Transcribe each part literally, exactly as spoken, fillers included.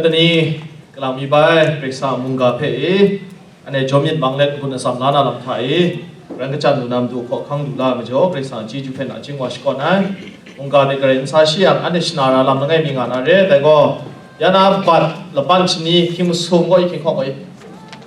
Tani, kalang mi bai, Karai Kasang mungga hpe e, anhte jawm myit mang let, n-gun atsam la na lam hta e, ran kachyan lu na matu hkawhkang lu la ai majaw, Karai Kasang chyeju hpe nachying wa shakawn ai. Mungga myit garai n sa shi yang, anhte shana ra lam langai mi nga na re, dai gaw, ya na bat laban shani, hkying masum gaw i, hkying hkawng gaw i,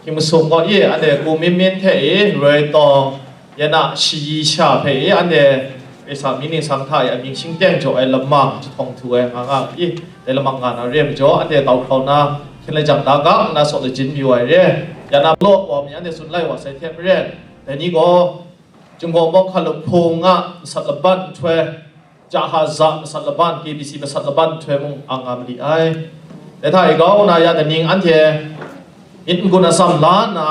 hkying masum gaw i, anhte ku min min hte e, roi tawng, ya na shayi sha hpe e, anhte Karai Kasang mying ningsang hta e, amying shingteng jaw ai lamang jahtawng htu ai nga nga i, dai lamang nga na re ai majaw, anhte tau hkrau na, hkyen lajang da ga nna saw lajin mayu ai re. Ya na law wa mi anhte tsun lai wa sai hte maren, dai ni gaw, Jinghpaw Mawhka Lahpung a masat laban nhtoi, Jahaza masat laban, K B C masat laban nhtoi mung ang nga mali ai. Dai hta e grau nna ya daning anhte myit n-gun atsam la nna,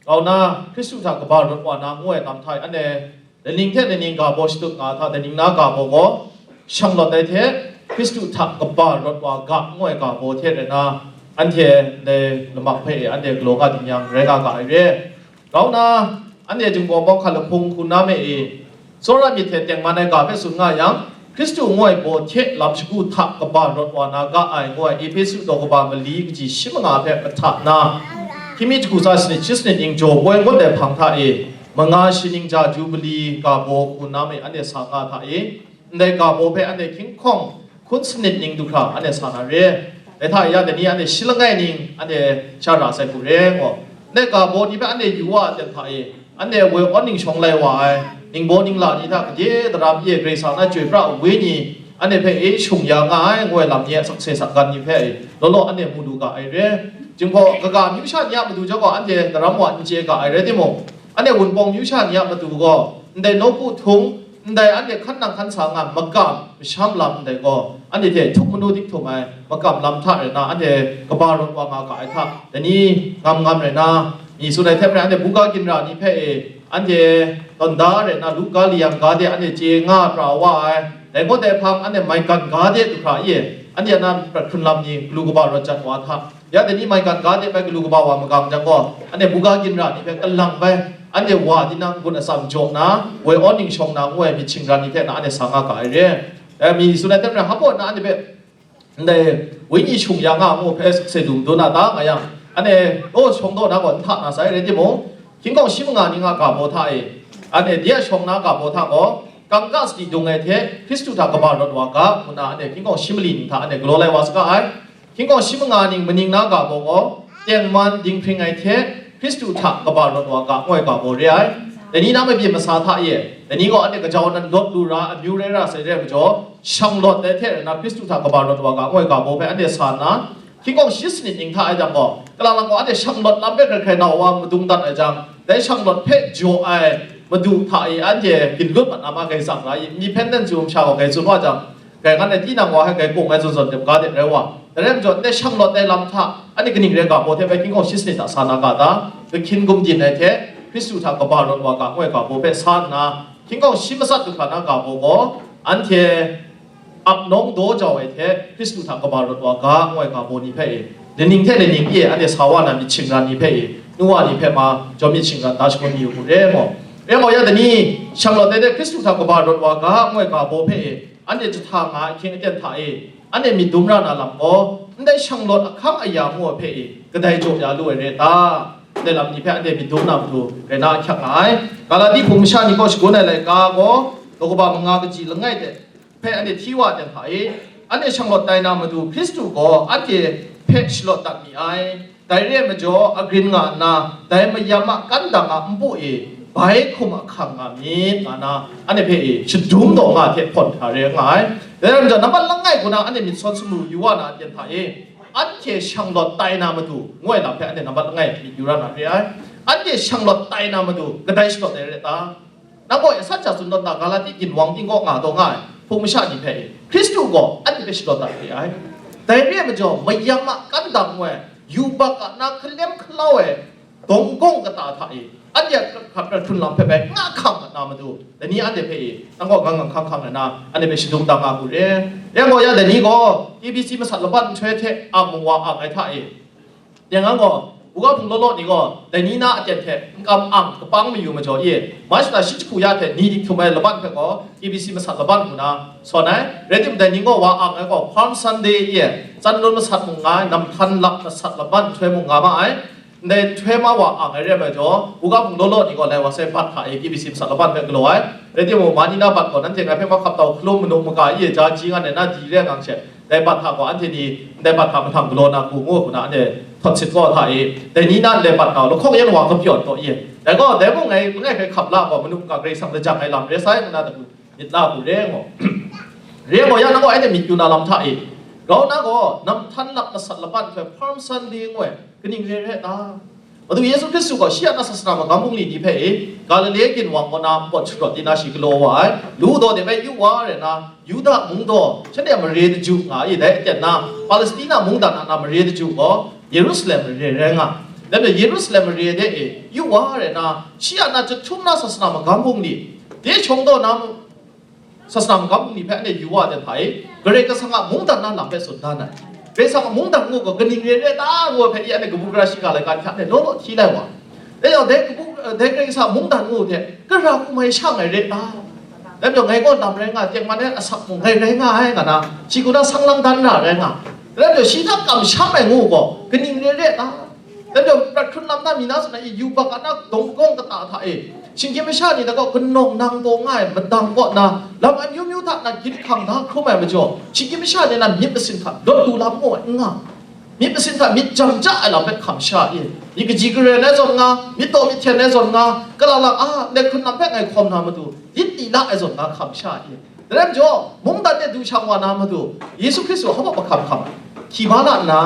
grau nna Hkristu hta kaba rawt wa na ngu ai tam hta e, anhte daning hte daning ga baw shatup nga ai hta, daning na ga baw gaw, shanglawt ai hte Hkristu hta kaba rawt wa ga ngu ai ga baw hte rai nna, anhte ndai lamak hpe e anhte galaw nga ding yang, rai nga ga ai re. Grau nna, anhte Jinghpaw Mawhka Lahpung hku na me e, tsawra myit hte tengman ai ga hpe tsun nga yang, Hkristu ngu ai baw hte lam shagu hta kaba rawt wa na ga ai ngu ai Ehpesu daw kaba mali kaji shi manga hpe mahta na, hkying mi jahku tsa sanit shi sanit ning jaw poi ngut ai hpang hta e, manga shi ning ja Jubili ga baw hku na me anhte sa nga hta e, ndai ga baw hpe anhte hkying hkawng hkun sanit ning du hkra anhte sa na re. Dai hta e ya dai ni anhte shi langai ning anhte sha ra sai hku re gaw, ndai ga baw ni hpe anhte yu wa ai ten hta e, anhte woi awn ning shawng lai wa ai, ningbaw ningla ni hta gade daram e Karai Kasang na chyoi pra ai wenyi anhte hpe e shung ya nga ai, ngu ai lam ni a sakse sakgan ni hpe e law law anhte mu lu ga ai re. Jinghpaw kaga amyu sha ni a matu jau gaw, anhte daram wa n chye ga ai rai timung, anhte Wunpawng myu sha ni a matu gaw, ndai nawku htung, ndai anhte hkan nang hkan sa nga ai makam masham lam ndai gaw, anhte hte htuk manu dik htum ai makam lam hta rai nna, anhte kaba rawt wa nga ga ai hta, dai ni ngam ngam rai nna, mi tsun ai hte maren, anhte buga ginra ni hpe e, anhte tawn da rai nna, lup ga layang ga de anhte chye nga pra wa ai, dai gaw dai hpang anhte maigan ga de du hkra i e, anhte a na prat hkrun lam ni galu kaba rawt jat wa hta, ya dai ni maigan ga de bai galu kaba wa magang jang gaw, anhte buga ginra ni hpe kalang bai, anhte wa tinang n-gun atsam jaw nna, woi awn ning shawng na ngu ai myit shingran ni hte na anhte sa nga ga ai re. Dai mi tsun ai hte maren, hpa na anhte hpe ndai wenyi shung ya nga mu hpe se dum dun na ta nga yang, anhte, oh, shawng daw na gaw n hta na sai rai timung, hkying hkawng shi manga ning a ga baw hta e, anhte de a shawng na ga baw hta gaw, kangka sadi dung ai hte Hkristu hta kaba rawt wa ga, ngu nna anhte hkying hkawng shi mali ning hta anhte galaw lai wa saga ai. Hkying hkawng shi manga ning maning na ga baw gaw, tengman dinghpring ai hte Hkristu hta kaba rawt wa ga, ngu ai ga baw re ai. Dai ni na mabyin masa hta e, dai ni gaw anhte kajau nan lawt lu ra, amyu rai ra sai re ai majaw, shanglawt ai hte rai nna Hkristu hta kaba rawt wa ga, ngu ai ga baw hpe anhte sa nna, hkying hkawng shi sanit ning hta ai jang gaw, kalang lang gaw anhte shanglawt lam hpe hkrai hkrai nau wa madung dat ai jang, dai shanglawt hpe jaw ai madu hta e anhte ginlut mat na ma, grai tsang ra i, independent chyu masha gaw grai tsun wa jang, grai ngan ai tinang wa hpe grai kung ai zawn zawn dep ga de rai wa. Dai rai majaw, ndai shanglawt ai lam hta, anhte kaning rai ga baw hte bai hkying hkawng shi sanit hta sa na ga ta? Kahkyin gumdin ai hte Hkristu hta kaba rawt wa ga, ngu ai ga baw hpe sa nna, hkying hkawng shi matsat du hkra na ga baw gaw, anhte ap nawng daw jau ai hte Hkristu hta kaba rawt wa ga, ngu ai ga baw ni hpe e, laning hte laning e anhte sa wa na myit shingran ni hpe e, nu wa ni hpe ma, jawm myit shingran da shangun mi u hku re ai gaw, rai gaw ya dai ni, shanglawt ai hte Hkristu hta kaba rawt wa ga, ngu ai ga baw hpe e, anhte jahta nga ai ahkying aten hta e, anhte myit dum ra na lam gaw, ndai shanglawt ahkang aya ngu ai hpe e, kadai jaw ya lu ai re ta? Ndai lam ni hpe anhte myit dum na matu rai na ahkyak nga ai. Galati hpung masha ni kaw shagun ai laika gaw, daw kaba manga kaji langai de hpe anhte hti wa ai ten hta e, anhte shanglawt tai na matu Hkristu gaw anhte hpe shalawt dat mi ai. Dai re ai majaw, agrin nga nna, dai mayam a kan dang a npu e bai hkum ahkang nga myit, nga na, anhte hpe e shadum taw nga hte hpawn hkra re nga ai. Dai rai majaw, nambat langai hku na anhte myit sawn sumru yu wa na aten hta e, anhte shanglawt tai na matu, ngu ai lam hpe anhte nambat langai myit yu ra na re ai. Anhte shanglawt tai na matu, kadai shalawt ai rai ta? Nang gaw asak hta tsun tawn ta, Galati ginwang ting kaw nga taw nga ai hpung masha ni hpe, Hkristu gaw anhte hpe shalawt dat re ai. Dai re ai majaw, mayam a kan dang ngu ai, yubak a na hkalem hkalau ai, dawng gawng kata hta e, anhte a hkap hkap hkrat hkrun lam hpe bai nga hkang mat na matu, dai ni anhte hpe e, nang gaw gang gang hkang hkang rai na, anhte hpe shadum dang nga hku re. Yang gaw ya, dai ni gaw K B C masat laban nhtoi hte ang wa ang ai hta e, Tinang gaw, Buga hpung law law ni gaw, dai ni na aten hte n kam ang kapang mayu majaw i, March na shi jahku ya hte ni dik htum ai laban hpe gaw, K B C masat laban hku na sawn ai. Rai timung, dai ni gaw wa ang ai gaw Palm Sunday i, Tsanlun masat mung nga ai, Namhtan lap masat laban nhtoi mung nga ma ai. Ndai nhtoi ma wa ang ai re ai majaw, buga hpung law law ni gaw, lai wa sai bat hta i, K B C masat laban hpe galaw ai. Rai timung, ma ni na bat gaw, nanhte ngai hpe mahkap tau hkalum manu maga i, ja ji nga ai na di re ngang she, dai bat hta gaw, anhte ni ndai bat hta mahtang galaw na hku ngu hku na, anhte thawt sit gaw hta i, dai ni na ndai bat hta lahkawng yan wa kapyawn taw i, dai gaw, dai mung ngai, langai hpe hkap la gaw, manu maga Karai Kasang lajang ai lam re sai ngu na, myit la hku re ngu. Re ngu, ya na gaw, anhte myit yu na lam hta i, grau na gaw, Namhtan lap masat laban hpe Palm Sunday ngu ai, kaning re re ta? Madu Yesu Hkristu gaw shi a na sasana magam bungli ni hpe i, Galile ginwang kaw na npawt sharawt di na shi galaw wa ai, lu daw de bai yu wa rai na, Yuda mung daw, shanhte a mare daju nga i, dai aten na, Palestina mungdan a na mare daju gaw, Yerusalem mare rai nga. Dai majaw Yerusalem mare de e yu wa rai na, shi a na jahtum na sasana magam bungli, de shawng daw na, sasana magam bungli hpe anhte yu wa ai hta e, Karai Kasang a mungdan na lam hpe tsun dan ai. Karai Kasang a mungdan ngu gaw kaning re re ta ngu ai hpe i, anhte kabu gara shiga laika ni hta anhte law law hti lai wa. Dai yawng, dai kabu, dai Karai Kasang a mungdan ngu hte, gara hkum ai shang ai re ta? Dai majaw ngai gaw lam rai nga, tengman ai asak mung ngai rai nga ai nga na, shi gaw na sang lang dan ra rai nga. Dai majaw shi hta kamsham ai ngu gaw, kaning re re ta? Dai majaw, prat hkrun lam na mi na tsun ai, yubak a na dawng kawng kata hta e, shinggyim masha ni hta gaw kanawng nang taw nga ai madang kaw na, lam amyu myu hta na gyit hkang da hkrum ai majaw, shinggyim masha ni na myit masin hta dawt lu lam ngu ai n nga. Myit masin hta myit jam ja ai lam hpe hkam sha i, myit kaji karen ai zawn nga, myit taw myit hten ai zawn nga, kalang lang a, ndai hkrun lam hpe ngai hkawm na matu, lit li la ai zawn nga hkam sha i. Dai rai majaw, mungdan de du shang wa na matu, Yesu Hkristu hpa hpa hkam hkam, hti ba la nna,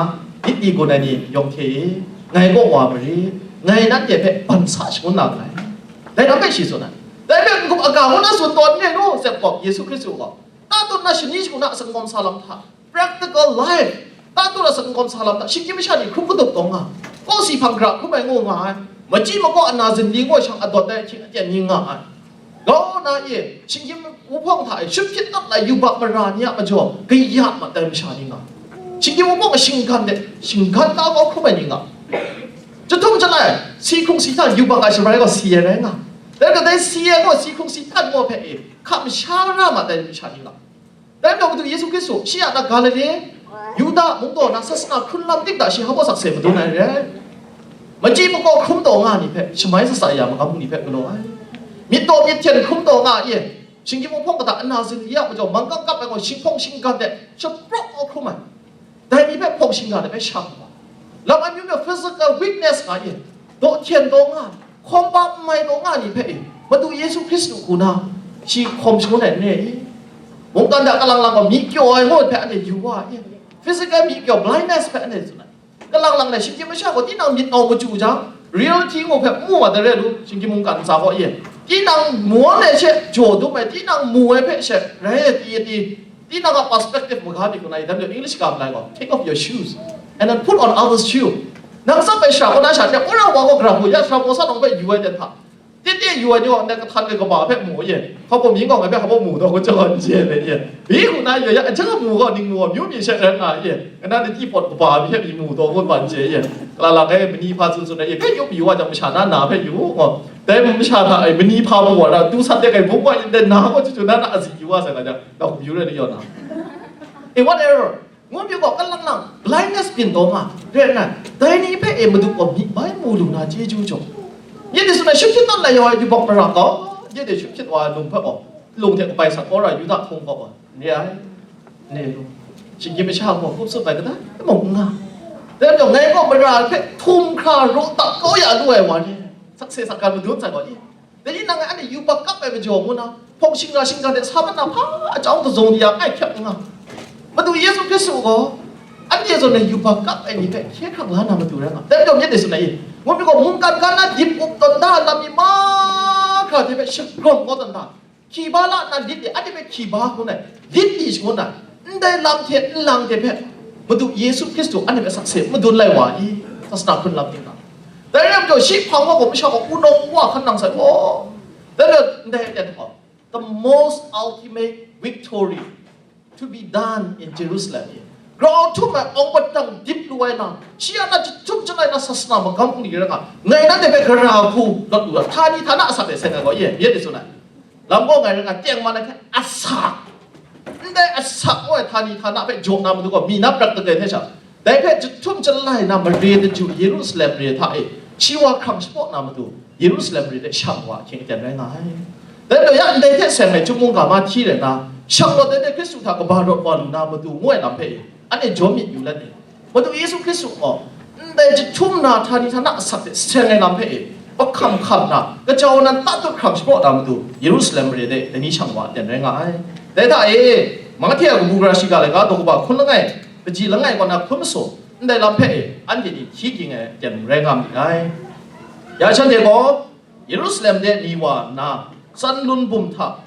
lit li gun ai ni yawng hte e, ngai kaw wa mare, ngai nanhte hpe ban sa shangun na nngai. Dai lam hpe shi tsun ai. Dai hpe n-gup aga ngu na tsun tawn n re nu, Zep gaw Yesu Hkristu gaw, tatut na shani shagu na a sangawm sa lam hta, practical life, tatut a sangawm sa lam hta, shinggyim masha ni hkrum kadup taw nga, kawsi hpang gra hkrum ai ngu nga ai, machyi makaw ana zinli ngu ai shang adawt ai hkying aten ni nga ai. Grau na e, shinggyim wuhpawng hta e shut hpyit dat ai yubak mara ni a majaw, kaya mat ai masha ni nga, shinggyim wuhpawng a shinggan de, shinggan ta kau hkrum ai ni nga, jahtum jalai, si hkrung si htan yubak ai shabrai gaw si ai rai nga, dai gaw dai si ai gaw si hkrung si htan gaw hpe e, hkam sha ra mat ai masha ni nga. Dai majaw Madu Yesu Hkristu, shi a na Galile, Yuda mung daw na sasana hkrun lam tik hta shi hpa baw sakse madun ai re ai. Machyi makaw hkrum taw nga ni hpe, shamai sasa ya magam ni hpe galaw ai. Myit taw myit hten hkrum taw nga e, shinggyim wuhpawng kata ana zinli a majaw, manggang kap ai gaw, shinghpawng shinggan de shapraw kau hkrum ai. Dai ni hpe hpawng shinggan de hpe shang wa, lam amyu myu physical weakness nga e, daw hten taw nga, hkawm pa n mai taw nga ni hpe e, Madu Yesu Hkristu hku na shi hkawm shangun ai n re i? Mungkan hta kalang lang gaw myi kyaw ai ngu ai hpe anhte yu wa e. Physical myi kyaw, blindness hpe anhte tsun ai. Kalang lang na shinggyim masha gaw tinang myit ngau machyu jang, reality ngu hpe n mu wa da re lu, shinggyim mungkan ntsa gaw e. Tinang mu ai hpe she jaw dum ai, tinang mu ai hpe she rai ai ti ai ti, tinang a perspective maga myit hku na i, dai majaw English ga malai gaw, take off your shoes and then put on others' shoe. Nang tsap ai shara kaw na sha hte, wora wa gaw gara hku ya, sara baw sa nawng hpe yu ai ten hta, tete yu ai ni gaw, ndai kahtan ai kaba hpe mu ye, hpa baw mi ngawng ai hpe hpa baw mu taw, hku jaw n chye ai ye. Wi hku na yu ya, ajang a mu gaw, ning mu gaw, myu myi she rai nga ye, nna ni ti pawt kaba mi hpe mi mu taw, ngut ban chye ye. Kala la ai mani hpa tsun tsun ai ye, hpe yu mi wa jang, masha na na hpe yu, ngaw. Dai masha hta e mani hpa mu wa na, tu sat de ai bum wa yin de na gaw, chyu chyu na na azi yu wa sa ga jang, na hkum yu rai ni yaw na. E, whatever. Ngu pyi gaw, kalang lang, blindness byin taw nga, re nna, dai ni hpe e Madu gaw myi bai mu lu na chyeju jaw. Nye de tsun ai, shut hpyit dat lai yawng ai yubak mara gaw, nye de shut hpyit wa ai lung hpe gaw, lung hte kabai sat kau ra, Yuda hpung gaw gaw, n re ai, n re lu. Shinggyim masha gaw kup tsup ai kata, mung n nga. Dai majaw, ngai gaw mara hpe htum hkra raw dat kau ya lu ai wa ni, sakse sakgan madun sai gaw i? Dai ni nang anhte yubak kap ai majaw ngu na, hpawng shingra shinggan de sa mat na hpa a chyawm kazawng di ya, ai hkyep n nga. Madu Yesu Hkristu gaw, anhte zawn e yubak kap ai ni hpe hkye hkrang la na matu rai nga. Dai majaw myit de tsun ai, ngu pyi gaw, mungkan ga na dip up tawn da ai lam mi mahkra hte hpe shagrawng kau tawn da, hkyi ba la nna lit de, anhte hpe hkyi ba hkun ai, lit li shangun ai, ndai lam hte nlang hte hpe Madu Yesu Hkristu anhte hpe sakse madun lai wa i, sasana hkrun lam ting na. Dai rai majaw, shi hpang wa gaw masha gaw wunawng wa hkan nang sai gaw, dai rai ndai aten gaw, the most ultimate victory to be done in Jerusalem i. Grau htum ai awng padang dip lu ai na, shi a na jahtum jalai na sasana magam hpung ni rai nga, ngai nanhte hpe gara hku lawt lu ai, htani htana asak de seng ai gaw, ye, ye de tsun ai. Lam gaw ngai rai nga, tengman ai hte asak, ndai asak ngu ai htani htana hpe jaw na matu gaw, mi na prat kagrai hte sha, dai hpe jahtum jalai na mare daju Yerusalem re hta e, shi wa hkrang shapraw na matu, Yerusalem re de shang wa ahkying aten rai nga ai. Dai majaw ya ndai hte seng ai chyum mungga mahti rai na, shang rawt ai hte Hkristu hta kaba rawt wa lu na matu ngu ai lam hpe e, anhte jaw myit yu let e. Madu Yesu Hkristu gaw, ndai jahtum na htani htana asak hte seng ai lam hpe e, hpang hkam hkam na, kajau nan tatut hkrang shapraw na matu, Yerusalem mare de dai ni shang wa aten rai nga ai. Dai hta e, Mahte a kabu gara shiga laika daw kaba hkun langai, kaji langai kaw na hkun masaw, ndai lam hpe e, anhte ni hti ging ai aten rai nga mi ai. Ya shanhte gaw, Yerusalem de ni wa nna, Tsanlun bum hta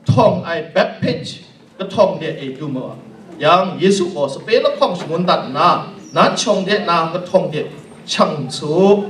htawng ai Bethphage kahtawng de e du ma yang, Yesu gaw sape lahkawng shangun dat nna, nan shawng de na kahtawng de shang su.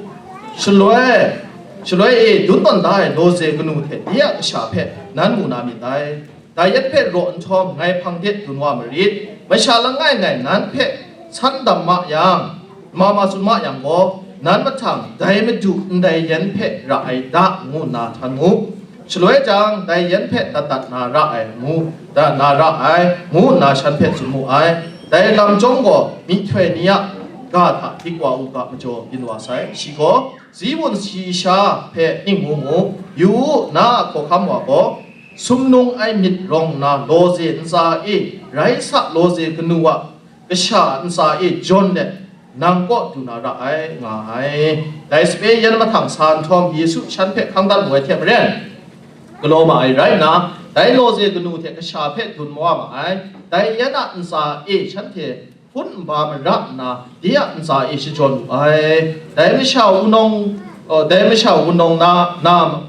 Shaloi, shaloi e dun tawn da ai lawze kanu hte de a kasha hpe nan mu na myit dai. Dai yan hpe raw nhtawm, ngai hpang de dun wa marit. Masha langai ngai nan hpe san dam ma yang, ma ma tsun ma yang gaw, nan mahtang, dai Madu ndai yan hpe ra ai da, ngu nna htan mu. Shaloi jang, dai yan hpe dat dat na ra ai, ngu, dat na ra ai, ngu nna shan hpe tsun mu ai. Dai lam chyawm gaw, myihtoi ni a ga hta dik wa u ga majaw byin wa sai. Shi gaw, Ziwun shi sha hpe ning mu mu, yu u, na a hkawhkam wa gaw, sumnung ai myit rawng nna lawze ntsa e, rai sa lawze kanu a kasha ntsa e jawn let, nang kaw du na ra ai, nga ai. Dai sape yan mahtang sa nhtawm, Yesu shan hpe hkang dat mu ai hte maren, galaw ma ai rai nna, dai lawze kanu hte kasha hpe dun mawa ma ai. Dai yan a ntsa e shanhte hpun nba mara nna, de a ntsa e shajawn wu ai. Dai masha wunawng, uh, dai masha wunawng na, na,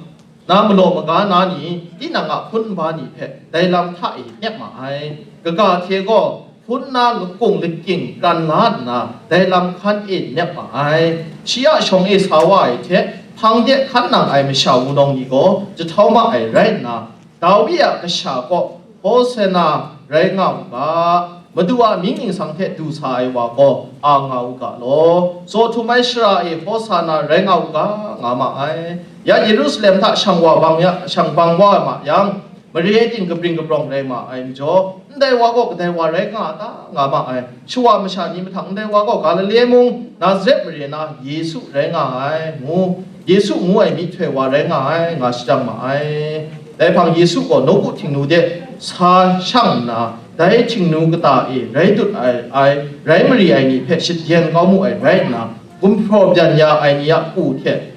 na malaw maga na ni, tinang a hpun nba ni hpe dai lam hta e nep ma ai. Kaga hte gaw, hpun na lakung lakying pran la nna, dai lam hkan e nep ma ai. Shi a shawng e sa wa ai hte, hpang de hkan nang ai masha wunawng ni gaw jahtau ma ai rai nna, Dawi a kasha kaw, Hosana rai nga u ga, Madu a mying ningsang hte du sa ai wa gaw, a nga u ga law, tsaw htum ai shara e Hosana rai nga u ga, nga ma ai. Ya Yerusalem hta shang wa bang ya, shang bang wa ma yang, mare ting kabring kabrawng rai ma ai majaw, ndai wa gaw kadai wa rai nga a ta, nga ma ai. Shawa masha ni mahtang, ndai wa gaw Galile mung, Nazaret mare na Yesu rai nga ai, ngu, Yesu ngu ai myihtoi wa rai nga ai, nga shajang ma ai. Dai hpang Yesu gaw nawku htingnu de sa shang nna, dai htingnu kata e rai dut ai, ai, rai mari ai ni hpe shadyen kau mu ai rai nna, gumhpraw byan ya ai ni a hku hte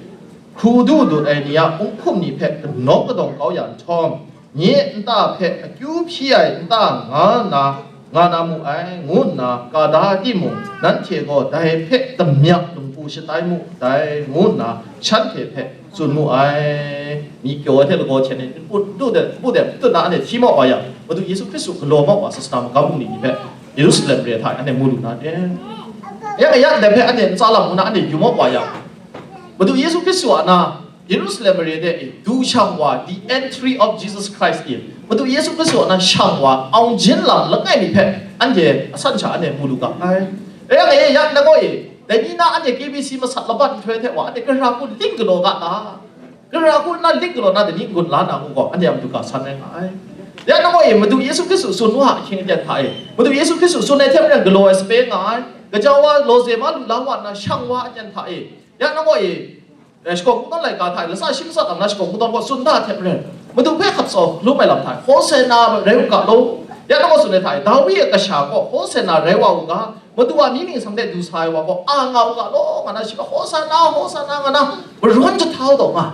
hkru du dut ai ni a kunghkum ni hpe kanawng kadawng kau ya nhtawm, nye nta hpe akyu hpyi ai nta nga na, nga na mu ai, ngu nna ka da timung, nanhte gaw dai hpe damyak lungpu shatai mu dai, ngu nna shanhte hpe tsun mu ai. Myi kyaw ai hte lagaw hten e, npu du de, npu de, npu na anhte hti mau wa yang, Madu Yesu Hkristu galaw mau wa, sasana magam bungli ni hpe Yerusalem re hta e anhte mu lu na de. Ya, ya, ndai hpe anhte ntsa lam ngu na anhte yu mau wa yang, Madu Yesu Hkristu a na Yerusalem mare de e du shang wa, the entry of Jesus Christ e, Madu Yesu Hkristu a na shang wa, aung jin lam langai mi hpe anhte asan sha anhte mu lu ga ai. Rai yang e, ya, nang gaw e, dai ni na anhte K B C masat laban nhtoi hte wa, anhte gara hku ling galaw ga ta? Gara hku nna ling galaw na, dai ni n-gun la na u gaw, anhte a matu ga san rai nga ai. Ya nang gaw e, Madu Yesu Hkristu tsun wa ahkying aten hta e, Madu Yesu Hkristu tsun ai hte maren galaw ai sape nga ai. Gaja wa lawze ma lu la wa nna shang wa aten hta e, ya nang gaw e, eh, shakawn kungdawn laika hta e, latsa shi matsat ang na shakawn kungdawn gaw tsun da ai hte maren, Madu hpe hkap tsau hkalum ai lam hta e, Hosana rai u ga law. Ya nang gaw tsun ai hta e, Dawi a kasha gaw Hosana rai wa u ga, Madu a mying ningsang hte du sa ai wa gaw, a nga u ga law, nga na shi gaw, Hosana, Hosana, nga na, marawn jahtau taw nga.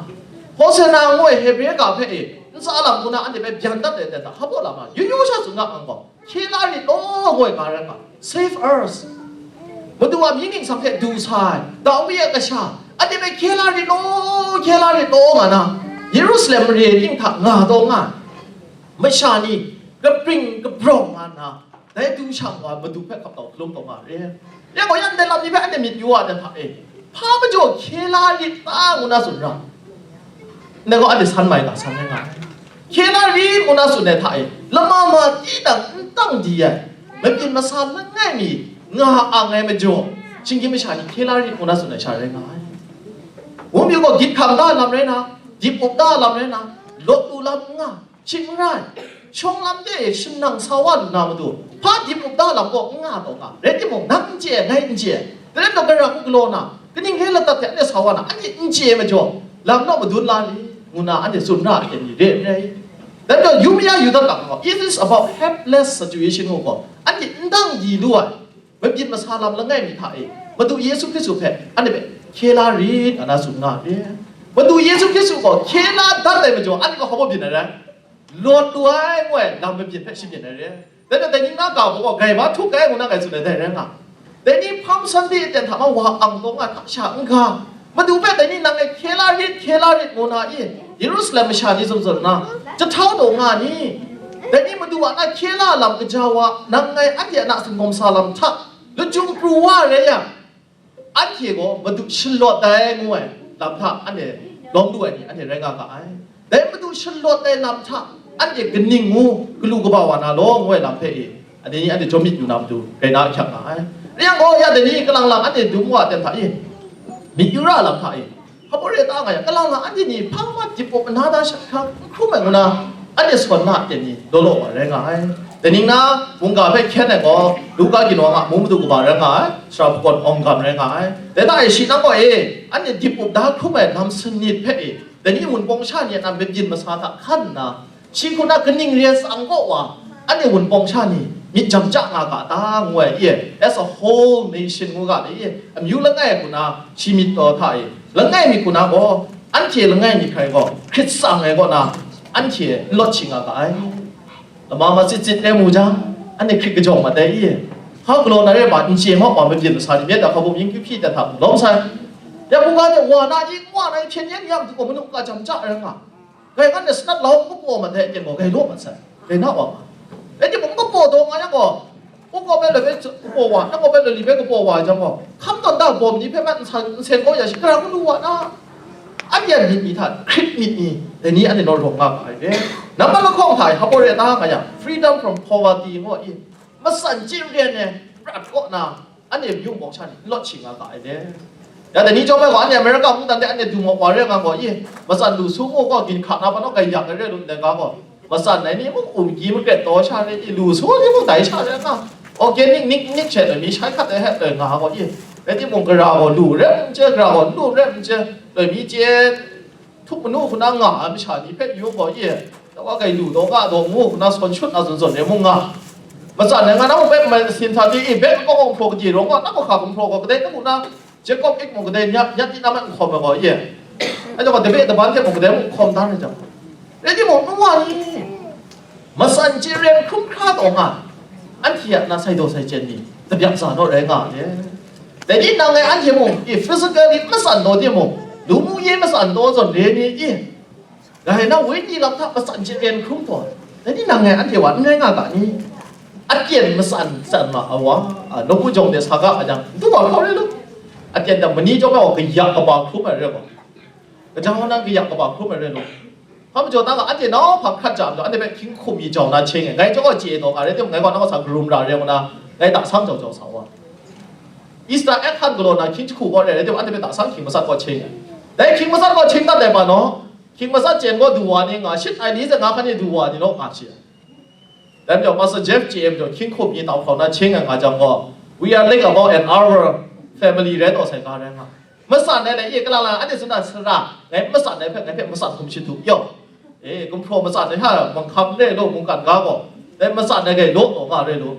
Hosana ngu ai Hebre ga hpe e, ntsa lam ngu na anhte hpe byan dat ai aten hta, hpa baw la nga, yu yu sha tsun ga, ang gaw, hkye la rit law, ngu ai ga rai nga, save us. Madu a mying ningsang hte du sa ai, Dawi a kasha, anhte hpe hkye la rit law, hkye la rit law, nga na, Yerusalem mare ting hta nga taw nga ai. Masha ni, kapring kabrawng nga nna, dai du shang wa Madu hpe hkap tau hkalum taw nga re. Ya gaw, yan dai lam ni hpe anhte myit yu wa dan hta e, hpa majaw hkye la rit ta ngu na tsun ra, ndai gaw anhte san mai ga san rai nga ai. Hkye la rit ngu na tsun ai hta e, lama ma tinang n tang di ai. Mabyin masa langai mi nga ang ai majaw, shinggyim masha ni hkye la rit ngu na tsun ai sha rai nga ai. Wunpyu gaw gyit hkam da lam rai na, dip up da lam rai na, lawt lu lam n nga, shing n rai, shawng lam de shing nang sa wa lu na matu, hpa dip up da lam gaw n nga taw nga, rai timung, nang n chye, ngai n chye, dai rai nang gara hku galaw na, kaning hkye ladat hte anhte sa wa na, anhte n chye ai majaw, lam naw madun la ni, ngu na anhte tsun ra ai ni re n rai. Dai majaw, yu maya yu dat ga gaw, it is about helpless situation ngu gaw, anhte n dang di lu ai, mabyin masa lam langai mi hta e, Madu Yesu Hkristu hpe anhte hpe hkye la rit, nga na tsun nga re. Madu Yesu Hkristu gaw hkye la dat ai majaw, anhte gaw hpa byin ai rai? Lawt lu ai ngu ai lam mabyin hpe shabyin ai re. Dai hpe dai ni na ga hpaw gaw, gai ba htuk ai ngu na ngai tsun ai dai rai nga. Dai ni hpang Sunday aten hta ma wa ang taw nga hta sha n ga, Madu hpe dai ni nang e hkye la rit, hkye la rit ngu na i, Yerusalem masha ni zawn zawn na, jahtau taw nga ni? Dai ni Madu a na hkye la lam kaja wa, nang ngai anhte a na singawm sa lam hta lachyum pru wa rai yang, anhte gaw Madu shalawt dai ngu ai lam hta anhte lawm lu ai ni anhte rai nga ga ai. Dai Madu shalawt ai lam hta anhte kaning ngu galu kaba wa na law ngu ai lam hpe e, anhte ni anhte jawm myit yu na matu rai na ahkyak nga ai. Rai yang gaw, ya dai ni kalang lang anhte dum wa ten hta e, myit yu ra lam hta e, hpa baw re ta nga yang, kalang lang anhte ni hpa mat dip up na da sha hkra n hkrum ai ngu na, anhte sawn na ten ni law law wa rai nga ai. Dai ning na, mungga hpe hkyen ai gaw, Luka ginwang a mung madu kaba rai nga ai, sara hpakawn awng gam rai nga ai. Dai hta e shi nang gaw e, anhte dip up da hkrum ai lam sanit hpe e, dai ni wunpawng sha ni a nan mabyin masa hta hkan nna, shi hku na kaning re tsang kaw wa, anhte wunpawng sha ni myit jam ja nga ga ta, ngu ai, e, as a whole nation ngu ga le, e, amyu langai hku na shi myit taw hta e, langai mi hku na gaw, anhte langai mi hkrai gaw hkrit tsang ai kaw na, anhte n lawt shi nga ga ai. Lama matsit tsit rai mu jang, anhte hkrit kajawng mat ai, e, hpa galaw na re ma, n chye ma wa mabyin masa ni, myit a hkabum yin kyu hpyi dat hta lawm sai. Ya, mungga de wa na i, wa na i hpyen yen ya matu gaw, manu ka jam ja ai rai nga. Grai ngan e sanat lau kapaw mat ai aten gaw, grai law mat sai, grai na wa ma. Rai timung, kapaw daw nga yang gaw, u kaw bai loi bai kapaw wa, nang kaw bai loi li bai kapaw wa ai jang gaw, hkam tawn da bawm ni hpe mat nsen, nsen gaw ya shi, gara hku lu wa na? Anhte a myit ni hta hkrit myit ni, dai ni anhte naw rawng nga ga ai re. Nambat lahkawng hta e hpa baw re ta nga yang, freedom from poverty ngu i, matsan chye ren ai prat kaw na, anhte myu mawk sha ni n lawt shi nga ga ai le. Ya dai ni chyawm ai gaw, anhte America mungdan de anhte du mawk wa re nga gaw, i, matsan lu su ngu gaw, ginhka na pa naw gaiyak ai re lu ndai ga gaw, matsan ai ni mung, um gyi makret taw sha re, i, lu su ni mung dai sha re nga, organic nik nik hte loi mi shai hkat ai hte loi nga gaw, i, rai timung, gara gaw lu rem n chye, gara gaw lu rem n chye, loi mi chye, htup manu hku na nga ai masha ni hpe yu gaw, i, tawa gai lu daw ga daw ngu hku na sawn shut na zawn zawn re mung nga. Matsan ai nga na mung, bai mai sin hta pyi, i, bai kawng kawng hpraw gade rawng gaw, na hkawhkam hpraw gaw, kadai na mung na, Jacob ik mung kadai nyat, nyat di na mat n hkawm ai gaw, i, anhte gaw dabe daban hte mung kadai mung hkawm dan ai jang, rai timung, n wa ni? Matsan chye ren hkrum hkra taw nga, anhte a na sai daw sai chyen ni, tabyak za naw rai nga ai. Dai ni nang ngai anhte mung, i, physically matsan taw timung, lu mu ye matsan taw zawn re ni, i, grai na wenyi lam hta matsan chye ren hkrum taw, dai ni nang ngai anhte wa n rai nga ga ni? Aten matsan san ma ai wa, a, nawku jawng de sa ga a jang, n du wa hkau re lu. Aten jang mani chyawm ai wa, kayak kaba hkrum ai re gaw, Gaja wa nan kayak kaba hkrum ai rai lu. Hpa majaw ta ga, anhte nau hpa hkrat ja majaw, anhte hpe hkying hkum mi jau na hkying e, ngai chyawm gaw chye taw nga, rai timung, ngai gaw nang sa karum ra re ngu na, ngai tasang jau jau sa wa. Easter egg hunt galaw na hkying jahku gaw re, rai timung, anhte hpe tasang hkying matsat gaw hkying e. Dai hkying matsat gaw hkying dat ai pa naw, hkying matsat chyen gaw du wa ni nga, shit ai li ze nga hkan e du wa ni naw nga shi ai. Dai majaw, Pastor Jeff J M jaw hkying hkum mi tau hkau na hkying ai nga jang gaw, "We are like about an hour family," rai taw sai ga rai nga. Matsan ai le, e, kalang lang anhte tsun na sara, ngai matsan ai hpe, ngai hpe matsan hkum shadu yaw. E, gumhpraw matsan ai hta, manghkam re lu, mungkan ga gaw, dai matsan ai gai law taw nga re lu.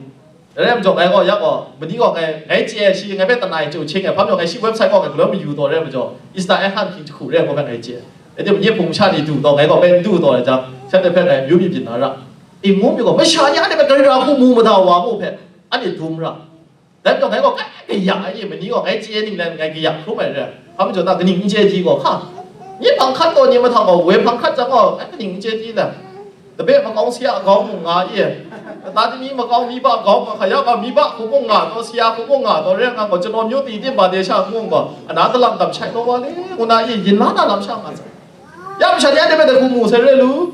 Dai rai majaw, ngai gaw, ya gaw, mani gaw ngai, ngai chye ai shi, ngai hpe tanai chyu hkying ai, hpa majaw ngai shi website gaw ngai galaw mayu taw rai majaw, Easter egg hunt hkying jahku re gaw ngai chye ai. Rai timung, nye hpung sha ni du taw, ngai gaw bai n du taw ai jang, shanhte hpe ngai amyu myi byin na ra. E, ngu mi gaw, masha ni anhte hpe gara hku mu mada wa mu hpe, anhte dum ra. Dai majaw ngai gaw kai kayak ai, mani gaw ngai chye ninglen ngai kayak hkrum ai re. Hpa majaw ta kaning n chye di gaw, hka, nye hpang hkat gaw, nye mahtang gaw, woi hpang hkat jang gaw, kai kaning n chye di le. Tabe makau saya kau mung nga i, ta timi makau mi ba kau nga, hkaya ga mi ba hku mung nga taw, saya hku mung nga taw, re nga gaw, chanaw myu ti tim ba de sha hku mung gaw, ana dalam dam shai taw wa le, ngu na i, yin la na lam sha nga sai. Ya masha ni anhte hpe dai hku mu sai re lu.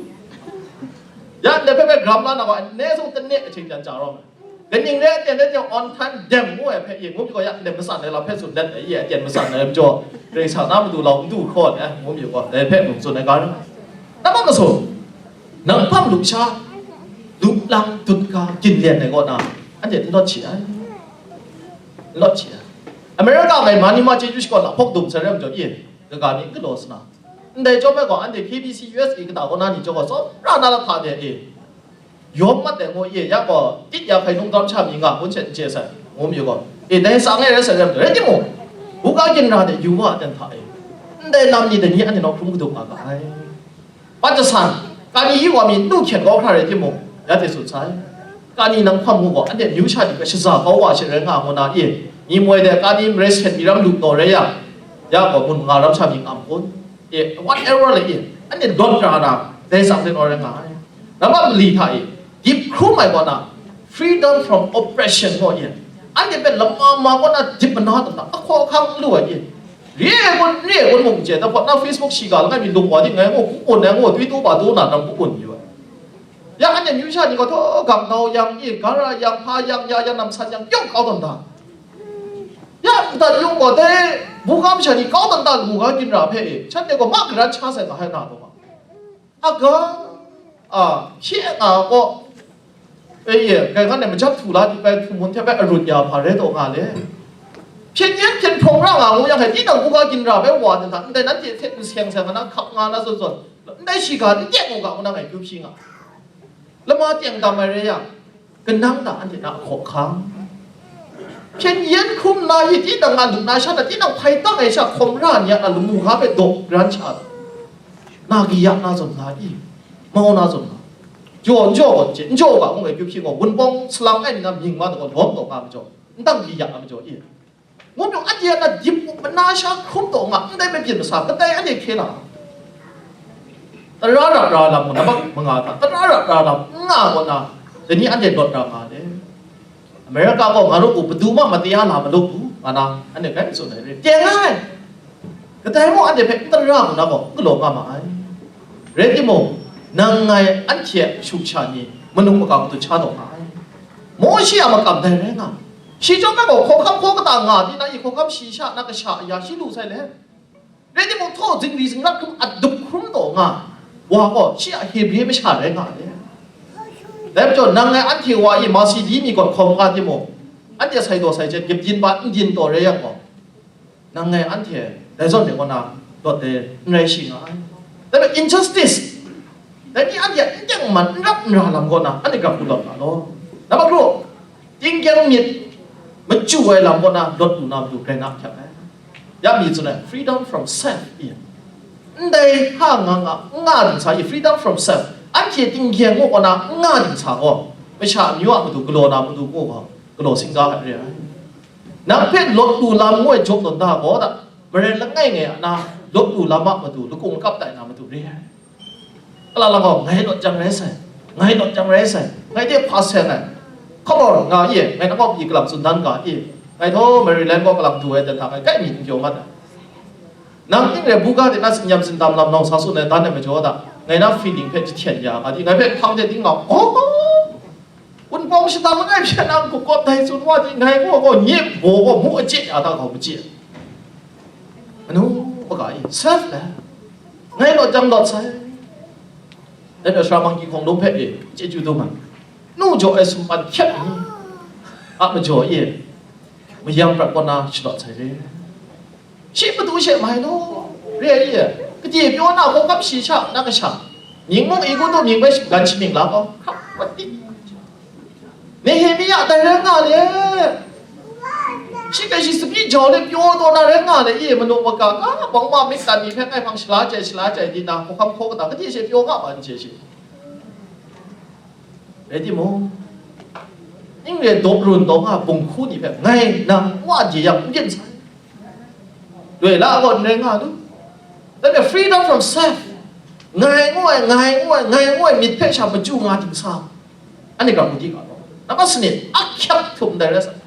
Ya ndai hpe hpe gram la na gaw, ane sung tane ahkying jan ja rawng ai. Kaning rai aten rai jang on time dem ngu ai hpe ye, ngu mi gaw ya ndai matsan ai lam hpe tsun let ai ye, aten matsan ai majaw, Karai Kasang na matu lau n du hkaw ai, ngu mi gaw, dai hpe mung tsun ai ga rai. Nang ma masu, nang hpang lusha, lu lang dut ga, ginlen ai kaw na, anhte n lawt shi ai. N lawt shi ai. America ngai ma ni ma chyeju shakawn lahpawk dum sai rai majaw ye, kaga mi n galaw sa na. Ndai chyawm ai gaw, anhte K B C U S A kata kaw na ni chyawm gaw, tsawra na lahta de e. Yawm mat ai ngu ye, ya gaw, tit ya hkai nung dawm sha mi nga, kun shet n chye sai, ngu mi gaw, e, dai tsang e rai sai rai majaw, rai timung, buga ginra de yu wa dan hta e, ndai lam ni dai ni anhte naw hkrum kadu nga ga ai. Pat jasan, kani yi wa mi nu hkyen kau hkra rai timung, ya hte tsun sai. Kani nang hpang ngu gaw, anhte amyu sha ni hpe shaza kau wa she rai nga ngu na e, mi moi de kani marai sahten mi ram lu taw rai yang, ya gaw, mun manga ram sha mi ngam kun? E, whatever le e, anhte dawt ra na, dai tsang de naw rai nga ai. Nambat mali hta e, dip hkrum ai kaw na, freedom from oppression ngu e, anhte hpe lama ma kaw na dip mana tawn ta, ahkaw ahkang n lu ai e, re ai kun, n re ai kun mung n chye, dai hpawt na Facebook shiga langai mi lung wa di ngai ngu, ku kun ai ngu, twi tu ba tu na ram ku kun yu ai. Ya anhte amyu sha ni gaw, htaw gang dau yang e, gara yang, hpa yang, ya yang, namsan yang, yawng kau tawn ta. Ya, ndat yung gaw, dai buga masha ni kau tawn ta, lu ga ginra hpe e, shanhte gaw ma garan sha sai nga hai na taw ma. Aga, a, hkye nga gaw, e, ye, grai ngan e majap htu la di bai, hpung mun hte bai arut ya hpa rai taw nga le. Hpyen yen hpyen hprawng ra nga ngu yang, hkai tinang buga ginra bai wa ai hta, ndai nanhte hte n seng seng na, hkap nga na zawn zawn, ndai shiga ni teng u ga ngu na ngai kyu hpyi nga. Lama teng dam ai rai yang, kanang ta anhte na ahkaw ahkang. Hpyen yen hkrum na, yi tinang nga lu na sha na, tinang hpai tang ai sha hkawm ra ni a na lamu ga hpe daw ran sha, na kaya na zawn nga i, mau na zawn nga, jaw n jaw gaw n chye, n jaw ga ngu ai kyu hpyi gaw, wunpawng salang ai nna mying wa gaw lawm taw nga majaw, n dang kaya na majaw i. Ngu mung, anhte a na dip u, mana sha hkrum taw nga, ndai mabyin masa kadai anhte hkye na, tara rap ra lam gaw, nambat manga hta, tara rap ra lam n nga gaw na, dai ni anhte lawt ra nga ai. America gaw nga ru u, padu ma mate ya la malu u, nga na, anhte grai tsun ai re, teng ai. Kadai mung anhte hpe n tara ngu na gaw, n galaw nga ma ai. Rai timung, nang ngai anhte a shu sha ni, manuk makam dut sha taw nga ai. Mawshi a makam dai rai nga ai. Shi chyawm ai gaw, hkawhkam hkaw kata nga di na i, hkawhkam shi sha na kasha aya shi lu sai let. Rai timung, htaw zingri zingrap hkrum a dup hkrum taw nga, wa gaw shi a Hebre masha rai nga ai. Dai majaw, nang ngai anhte wa i Masidi mi gaw hkawm nga timung, anhte sai daw sai jet, gabyin ba n dyin taw rai yang gaw, nang ngai anhte dai zawn de kaw na, lawt de n rai shi nga ai. Dai hpe injustice, dai ni anhte a n tengman n rap n ra lam kaw na, anhte grap du lawt nga law. Nambat hkru, tingkyang myit machyu ai lam kaw na, lawt lu na matu grai na hkyak ai. Ya mi tsun ai, freedom from self i, ndai hka nga nga, n nga dingsa i, freedom from self, anhte tingkyang ngu kaw na n nga dingsa gaw, masha amyu a matu galaw na matu gaw, galaw singga hkat re ai. Nang hpe lawt lu lam ngu ai jaw tawn da gaw da, maren langai ngai a na, lawt lu lam a matu, lakung lakap tai na matu re ai. Kala lang gaw, ngai lawt jang rai sai, ngai lawt jang rai sai, ngai de hpa seng ai, hkawm nga i, ngai nang kaw pyi kalang tsun dan ga i, ngai htaw Maryland kaw kalang du ai dan hta ngai kai mi n pyaw mat ai. Nang ning rai buga de na tsin-yam tsindam lam nau sa tsun ai dan ai majaw da, ngai na feeling hpe jahten ya nga di, ngai hpe hpang de ting nga, oh, Wunpawng shadang langai hpyen nang hkuk kawt dai tsun wa di, ngai gaw, gaw nye baw gaw mu ace ya da kau mace. Anu, maga e, self le. Ngai lawt jang lawt sai. Dai hpe sara manggyi hkawng lung hpe e, chyeju dum ai. Nu jaw ai sumpan hkyep ni a majaw e, mayam prat kaw na shalawt sai re. Shi matu she mai law, re ai e, kadye pyaw na hkawhkam shi sha na kasha, mying mung i gu du mying bai shinggan shamying la gaw, hkap rawt di. Nehemia dai rai nga le, shi hpe shi tsabyi jau let pyaw taw na rai nga le, e, manu maka ga bawng ma myit tan ni hpe ngai hpang shala chye, shala chye di na, hkawhkam hkaw kata, kadye she pyaw nga ma n chye shi. Rai timung, ning re dawp run taw nga bung hku ni hpe ngai nang wa je yang n byin sai. Loi la gaw n rai nga lu. Dai hpe freedom from self, ngai ngu ai, ngai ngu ai, ngai ngu ai myit hpe sha machyu nga dingsa, anhte ga mu di ga law. Nambat sanit, ahkyak htum dai rai sai.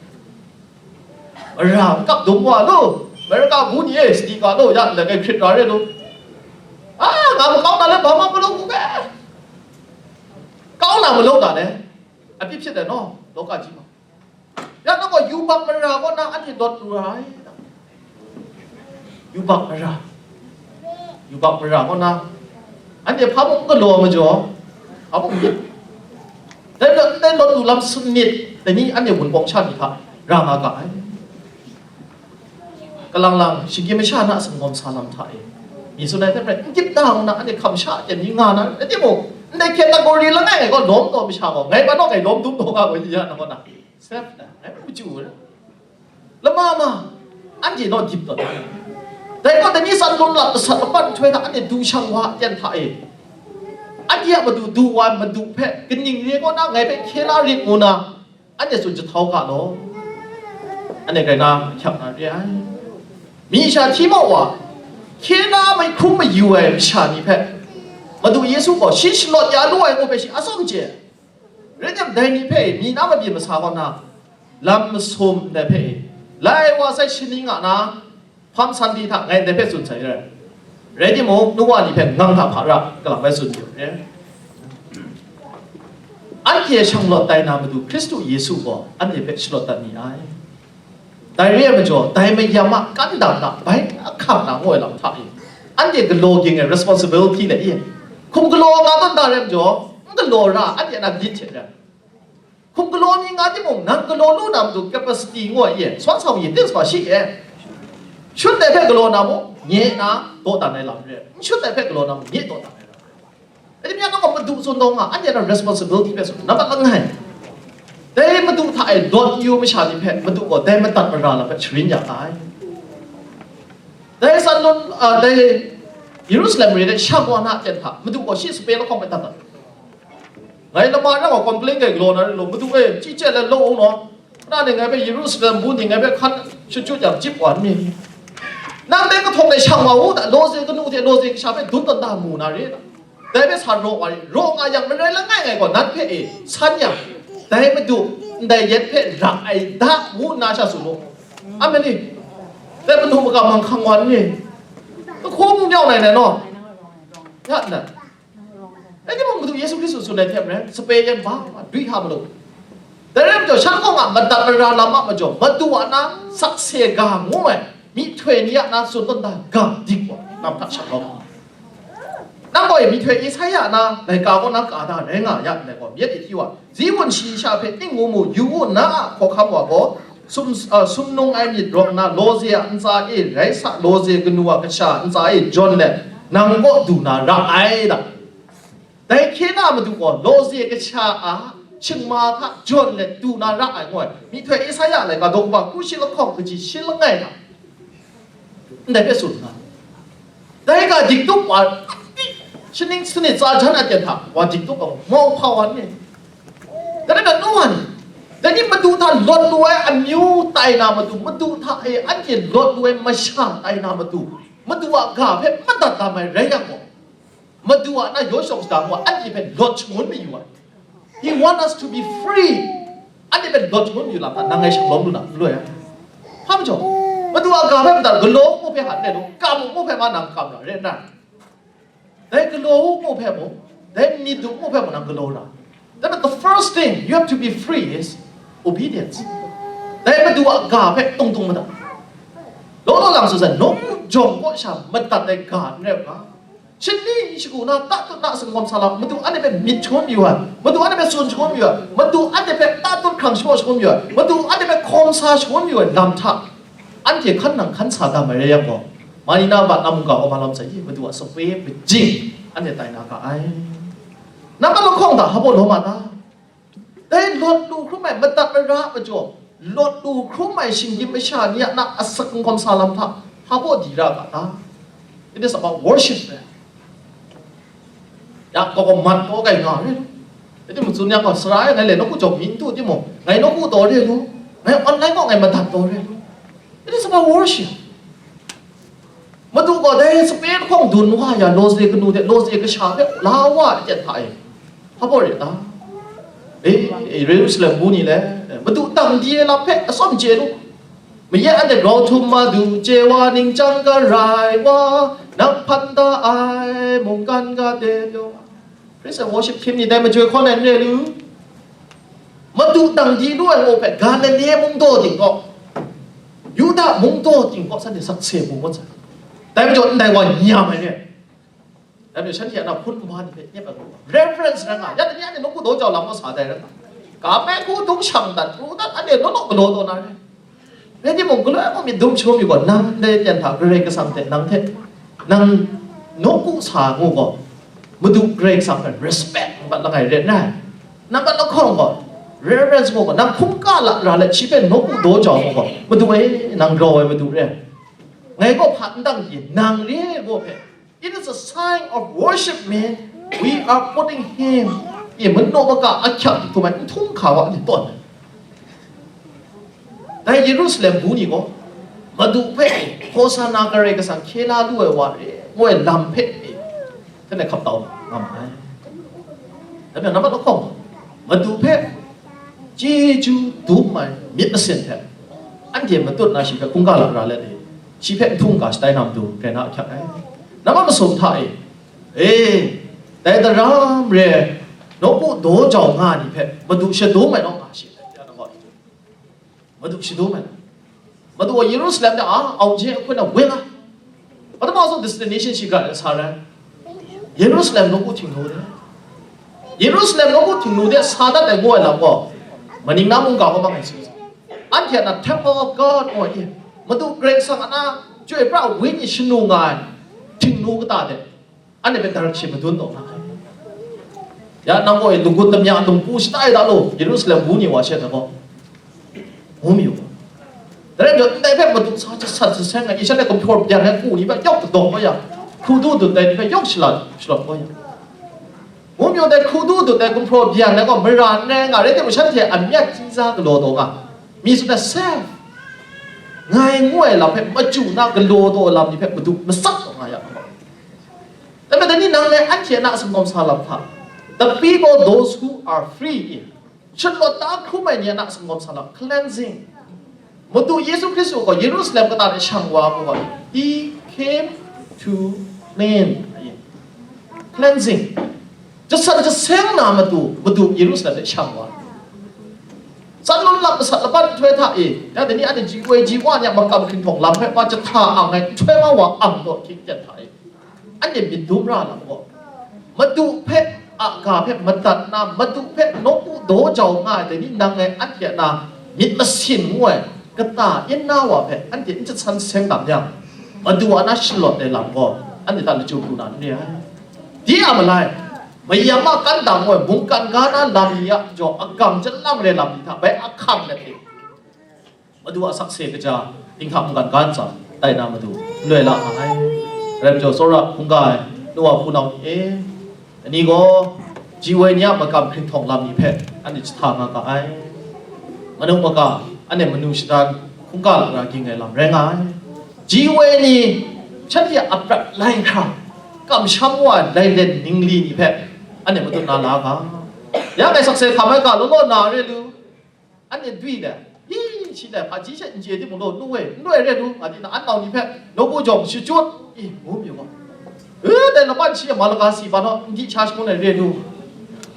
Mara n kap dum wa lu, America bu ni e, sadi ga lu, ya ndai ngai hkrit ra re lu. A, nga makau na le, ba ma malu ku ke. Kau na malu na le, a pyi hpyit ai naw, lawka ji ma. Ya nang gaw yubak mara kaw na anhte lawt lu ai. Yubak mara. Yubak mara kaw na, anhte hpa mung n galaw majaw, hpa mung myit. Dai hpe ndai lawt lu lam sanit, dai ni anhte wunpawng sha ni hta ra nga ga ai. Kalang lang, shinggyim masha na singawm sa lam hta e, mi tsun ai hte hpre, n gyit da nna anhte hkam sha hte ni nga na, rai timung, ndai category langai ngai gaw lawm taw masha gaw, ngai pa naw ngai lawm dum taw nga gaw, ya na gaw na, self na, ngai mu chyu na. Lama ma, anhte naw dip tawn ai. Dai gaw, dai ni san lun lam masat mapan nhtoi hta, anhte du shang wa aten hta e, anhte a madu du wa ai madu hpe, kaning re kaw na ngai hpe hkye la rit ngu na, anhte tsun jahtau ga law. Anhte grai na, ahkyak na re ai. Mi sha hti maw wa, hkye na mai hkrum mayu ai masha ni hpe, Madu Yesu gaw shi shalawt ya lu ai ngu hpe shi a tsawm chye. Rai tim, dai ni hpe mi na mabyin masa kaw na, lam masum ndai hpe, lai wa sai shaning a na, hpam san di hta ngai ndai hpe tsun sai re. Rai timung, nu wa ni hpe ngang hta hpa ra, kalang bai tsun yu re. Anhte shanglawt tai na Madu Hkristu Yesu gaw anhte hpe shalawt dat mi ai. Dai re ai majaw, dai mayam a kan dam na, bai ahkang na ngu ai lam hta e, anhte galaw ging ai responsibility le i, hkum galaw nga tawn da re ai majaw, n galaw ra, anhte a na lit hte re. Hkum galaw mi nga timung, nang galaw lu na matu capacity ngu ai e, swan sa wi, tins ma shi e. Shut dai hpe galaw na mung, nye na dawdan ai lam re. N shut dai hpe galaw na mung, nye dawdan ai lam re. Rai tim ya, nang gaw madu tsun taw nga, anhte na responsibility hpe tsun, nambat langai. Dai madu hta e lawt yu masha ni hpe, madu gaw dai madat mara lam hpe sharin ya ai. Dai san lun, a, dai Yerusalem mare de sha wa na ten hta, madu gaw shi sape lahkawng hpe dat dat. Ngai lama rang wa complain kai galaw na ri law, madu e, chyi chyet let law u naw, na ni ngai hpe Yerusalem bu ni ngai hpe hkan shut chyut yang chyip wa n ni? Nang dai kahtawng e shang wa u da, lawze kanu hte lawze kasha hpe dun tawn da mu na re da. Dai hpe sa raw wa ri, raw nga yang marai langai ngai gaw, nat hpe e san yang, dai madu ndai yet hpe ra ai da, ngu nna sha tsun u. Amen ni? Dai madu makam manghkang wa n ni? Kahku mu myau nai nai naw? Ya nna. Dai timung, Madu Yesu Hkristu tsun ai hte maren, sape yan ba, dwi hta malu. Dai rai majaw, shan kaw nga madat mara lam a majaw, Madu a na sakse ga ngu ai, myihtoi ni a na tsun tawn da ga dik wa, nam hta shanglawm. Nang gaw e, myihtoi Isaya a na laika kaw na ka da rai nga ya ndai gaw, myit e hti wa, Ziun shayi sha hpe ning ngu mu, yu u, na a hkawhkam wa gaw, sum, a, sumnung ai myit rawng nna, lawze a ntsa e rai sa, lawze kanu a kasha a ntsa e jawn let, nang kaw du na ra ai da. Dai hkye na madu gaw, lawze kasha a shingma hta jawn let du na ra ai, ngu ai, myihtoi Isaya laika daw kaba hku shi lahkawng kaji shi langai hta, ndai hpe tsun nga. Dai ga diktup wa, shaning sanit tsa jan a ten hta wa diktup ai, mauhpa wa ni, dai rai na nu wa ni, dai ni madu hta lawt lu ai amyu tai na matu, madu hta e anhte lawt lu ai masha tai na matu, madu a ga hpe madat dam ai rai yang gaw, Madu a na yaw shawng shada ngu ai, anhte hpe lawt shangun mayu ai. He want us to be free. Anhte hpe lawt shangun mayu lam hta, nang ngai shanglawm lu na, n loi ai. Hpa majaw, Madu a ga hpe madat, galaw u ngu hpe hkan re lu, kam u ngu hpe ma nang kam ra, re n rai? Dai galaw u ngu hpe mung, dai myit u ngu hpe mung nang galaw ra. That means the first thing you have to be free is obedience. Dai Madu a ga hpe tung tung madat. Law law lang tsun sai, nawng jawng kaw sha madat ai ga n rai u ga. Shani shagu na tatut na singawm sa lam, Madu anhte hpe myit shangun mayu ai, Madu anhte hpe tsun shangun mayu ai, Madu anhte hpe tatut hkrang shabaw shangun mayu ai, Madu anhte hpe hkawm sa shangun mayu ai lam hta, anhte hkan nang hkan sa da mai rai yang gaw, Marina bat na mungga kaw malawm sai, Madu a sape majing anhte tai na ga ai. Nang a lahkawng hta hpa baw lawm a ta? Dai lawt lu hkrum ai madat mara a majaw, lawt lu hkrum ai shinggyim masha ni a na asak n-gawm sa lam hta, hpa baw di ra ga ta? It is about worship. Ya, kau gaw mat kau gai nga re lu. Rai timung, tsun yang gaw, sara e ngai le nawku jawk mi n tu timung, ngai nawku taw re lu, ngai online gaw ngai madat taw re lu. It is about worship. Madu gaw dai sape lahkawng dun wa ya, lawze kanu hte lawze kasha hpe la wa ai ten hta e, hpa baw re ta? E, e, Yerusalem bu ni le, e, Madu dang di ai lam hpe atsawm chye lu. Maye anhte grau htum Madu chye wa ningchyang garai wa, nang hpan da ai mungkan ga de pyaw. Praise and worship team ni dai majoi hkawn ai n re lu. Madu dang di lu ai ngu hpe, Galile mung daw ting kaw, Yuda mung daw ting kaw, shanhte sakse mu ngut sai. Dai majaw ndai wa nyam ai re. Dai majaw shanhte a na hpun nwa ni hpe nyep ai gaw, reverence rai nga, ya tani anhte nawku daw jau lam gaw sa dai rai nga, ka pe hku dung shang dat, pru dat, anhte law law galaw taw na re. Rai timung, galoi mung myit dum shangun mi gaw, nang ndai ten hta Karai Kasang hte nang hte, nang nawku sa ngu gaw, Madu Karai Kasang hpe respect ngut langai re n rai. Nambat lahkawng gaw, reverence ngu gaw, nang hkungga la ra let shi hpe nawku daw jau ngu gaw, Madu e, nang grau ai Madu re. Ngai gaw hpa n dang hki, nang re gaw hpe, it is a sign of worship, man. We are putting him, e, manu maka ahkyak htum ai, n htung hka wa ni tawn ai. Dai Yerusalem bu ni gaw, Madu hpe, Hosana, Karai Kasang hkye la lu ai wa re, ngu ai lam hpe, e, hte hkap tau nga ma ai. Dai majaw, nambat lahkawng, Madu hpe chyeju dum ai myit masin hte, anhte matut na shi hpe hkungga la ra let e, shi hpe n htung ga shatai na matu, grai na ahkyak ai. Nambat masum hta e, e, dai daram re, nawku daw jau nga ni hpe Madu shadum ai naw nga shi, ya na gaw, Madu shadum ai. Madu gaw Yerusalem de a, aung je ahkun na weng a, ပထမဆုံး destination ရှိကြတယ် ဆရာ။ Yerusalem ကို ကိုယ်ထင်လို့တယ်။ Yerusalem ကို ကိုယ်ထင်လို့တဲ့ ဆာတတ်တယ်ကို အလောင်းကို မနင်္ဂလာမုန်က ဟောမငိုင်စီ။ အန်တီအနာ temple of God ကို မတူ Grace ဆာကနာ ကြွေပြဝိညာဉ်ရှင်တို့ငါ ထင်လို့ကတာတဲ့ Anhte hpe direction madun taw na ai. Ya nang gaw e lagut damya a lungpu shata e da law, Yerusalem bu ni wa she ai gaw, ngu mayu. Dai rai majaw, ndai hpe madu sa jasat jaseng ai, shanhte gumhpraw byan ai ku ni hpe yawk kadawng kau ya, hkrudu dut ai ni hpe yawk shala shalawt kau ya. Ngu mayu dai hkrudu dut ai gumhpraw byan ai gaw, mara n rai nga, rai timung, shanhte a myit hkyi za galaw taw nga, mi tsun ai self, ngai ngu ai lam hpe machyu na galaw taw lam ni hpe madu matsat taw nga ya. Dai majaw, dai ni nang le anhte a na singawm sa lam hta, the people, those who are free in, shalawt da hkrum ai ni a na singawm sa lam, cleansing. Madu Yesu Hkristu gaw Yerusalem kata de shang wa ai gaw, he came to clean, cleansing. Jasat jaseng na matu, Madu Yerusalem de shang wa ai. Tsan lun lap masat laban nhtoi hta e, ya dai ni anhte ji woi ji wa ni a makam hkringhkawng lam hpe pa jahta ang ai nhtoi ma wa ang taw hkying ten hta e. Anhte myit dum ra lam gaw, Madu hpe a ga hpe madat nna, Madu hpe nawku daw jau nga ai dai ni nang ngai anhte a na myit masin ngu ai kata yin na wa hpe anhte n jasan seng dam yang, Madu a na shalawt ai lam gaw anhte hta lachyum lu na n re ai. Di a malai, mayam a kan dang ngu ai mungkan ga na lam ni a jaw agang chyalang re lam ni hta bai ahkang let e. Madu a sakse kaja, dinghta mungkan ga ntsa tai na matu, n loi la nga ai. Rai majaw, tsawra hkungga ai, nu wa hpunau ni e, ani gaw, ji woi ni a makam hkringhkawng lam ni hpe anhte jahta nga ga ai. Manu maka, anhte manu shadan, hkungga lara ging ai lam rai nga ai. Ji woi ni, shanhte a prat lai hkra, kamsham wa ai lailen ningli ni hpe anhte matut na la ga. Ya ngai sakse hkam ai ga law law na re lu. Anhte dwi le, hi, shi le, hpaji she n chye timung law, nu e, n loi re lu, nga di na, an nau ni hpe, nawku jawng shachyut, i, ngu mi wa. E, dai laban shi e, Malaka si ban naw, n di sha shangun ai re lu.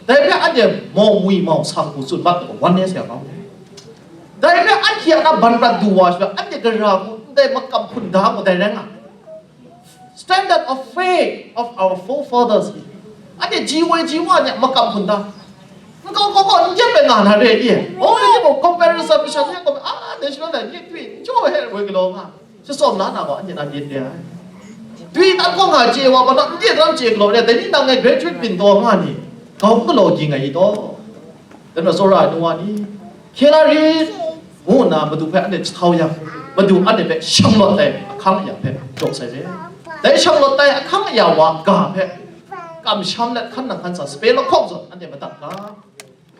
Dai hpe anhte mau ngwi mau sang hku tsun mat, oneness ya kau. Dai hpe anhte a na ban prat du wa shi, anhte gara hku, ndai makam hpun da mu dai rai nga. Standard of faith of our forefathers. Anhte ji woi ji wa ni a makam hpun da. Nkau kau kau n dep ai nga na re i? Oh, ni gaw comparison masha ni gaw, ah, national ai ni twi n jaw he woi galaw nga. Shi tsawm la na gaw, anhte na myit re ai. Twi dan gaw nga chye wa, ma na n chye dan chye galaw re, dai ni nang ngai graduate byin taw nga ni, kau n galaw ging ai i taw. Dai majaw, tsawra ai nu wa ni, hkye la rit, ngu nna Madu hpe anhte jahtau yang, Madu anhte hpe shanglawt ai ahkang aya hpe jaw sai re. Dai shanglawt ai ahkang aya wa ga hpe kamsham let hkan nang hkan sa sape lahkawng zawn anhte madat ga.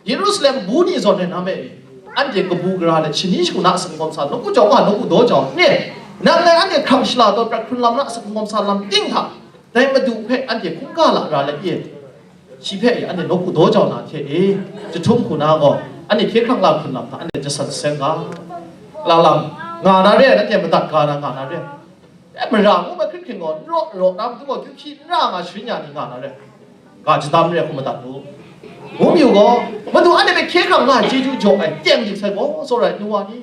Yerusalem bu ni zawn e na me, anhte kabu gara let shani shagu na a sakangawm sa, nawku jau nga, nawku daw jau, nye, nang ngai anhte hkrang shala taw prat hkrun lam na a sakangawm sa lam ting hta, dai Madu hpe anhte hkungga lara let ye. Shi hpe e, anhte nawku daw jau na hte e, jahtum hku na gaw, anhte hkye hkrang la hkrun lam hta, anhte jasan seng ga. Lang lang, nga na re, nanhte madat ga na nga na re. E, mara ngu ma hkrit hkrit gaw, n raw, raw na matu gaw, kyu hpyi n ra nga sharin ya ni nga na re. Ga jadam re hku madat mu. Ngu mayu gaw, Madu anhte hpe hkye hkrang nga ai chyeju jaw ai teng dik sai gaw, tsawra ai nu wa ni.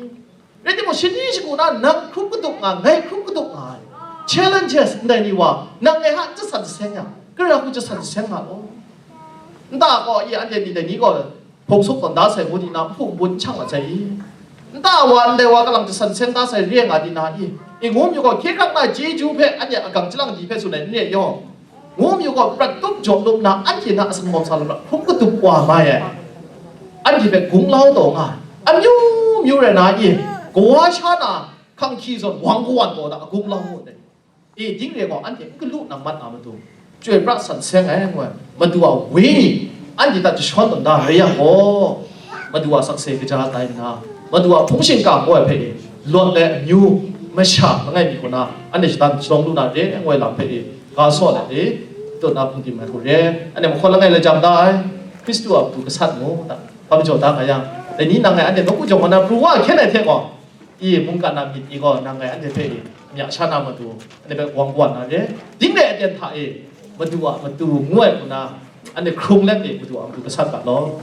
Rai timung, shani shagu na nang hkrum katup nga, ngai hkrum katup nga ai challenges ndai ni wa, nang ngai hta n jasan jaseng yang, kara hku jasan jaseng nga law. Nta gaw, i anhte ni dai ni gaw, hpung suk tawn da sai ngu di na, nhpu nbun n shang mat sai i? Nta wa ndai wa kalang jasan jaseng da sai re nga di na i? I ngu mayu gaw, hkye hkrang na chyeju hpe anhte agang chyalang di hpe tsun ai n re yaw. Ngu mayu gaw, prat tup jaw lup na, anhte na asin mawm sa lam lam hkrum katup wa mai ai. Anhte hpe gunglau taw nga ai. Amyu myu rai na i, kawa sha na, hkang hkyi zawn wang kawan taw na, a gunglau mu ndai. E, ding re gaw, anhte n galu nang mat na matu, chyoi pra san seng ai, ngu ai. Madu a Wenyi anhte hta jashawn tawn da rai yang gaw, Madu a sakse kaja tai nna, Madu a hpung shingkang ngu ai hpe e, lawt ai amyu masha langai mi kaw na, anhte shatan shalawng lu na re, ngu ai lam hpe e, ga saw let e, tut na hpung tim ai hku re, anhte mahkawn langai lajang da ai, Hkristu a matu gasat mu, ta, hpa majaw da nga yang, dai ni nang ngai anhte nawku jawng wa na pru wa hkyen ai hte gaw, i mungkan na myit ni gaw nang ngai anhte hpe i mya sha na matu, anhte hpe wang kawan na re, ding re aten hta e, Madu a matu ngu ai hku na, anhte hkrung let e, Madu a matu gasat ga law.